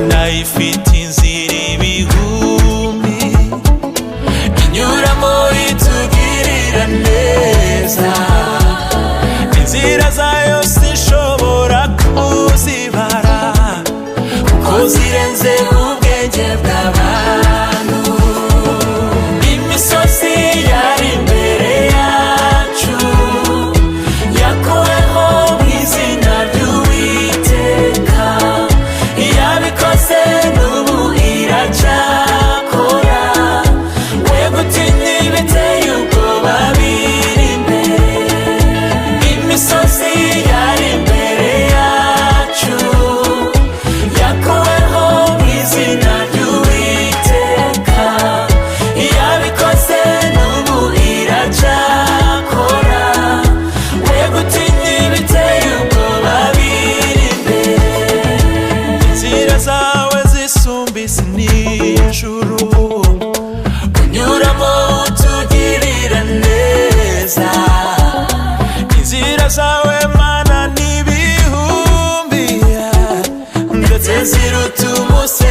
Imana ifite inzira ibihumbi inyuramo itugirira neza. Inzira zayo sinshobora kuzibara kuko zirenze ubwenge bw'abantu. Imisozi yari imbere yacu yakuweho mu izina ry'Uwiteka. Yabikoze, n'ubu iracyakora. We gutinya ibiteye ubwoba biri imbere. Imisozi yari imbere yacu yakuweho mu izina ry'Uwiteka. Yabikoze, n'ubu iracyakora. We gutinya ibiteye ubwoba biri imbere. Inzira zawe zisumba isi n'ijuru, unyuramo utugirira neza. Inzira zawe, Mana, n'ibihumbi, ndetse ziruta umusenyi.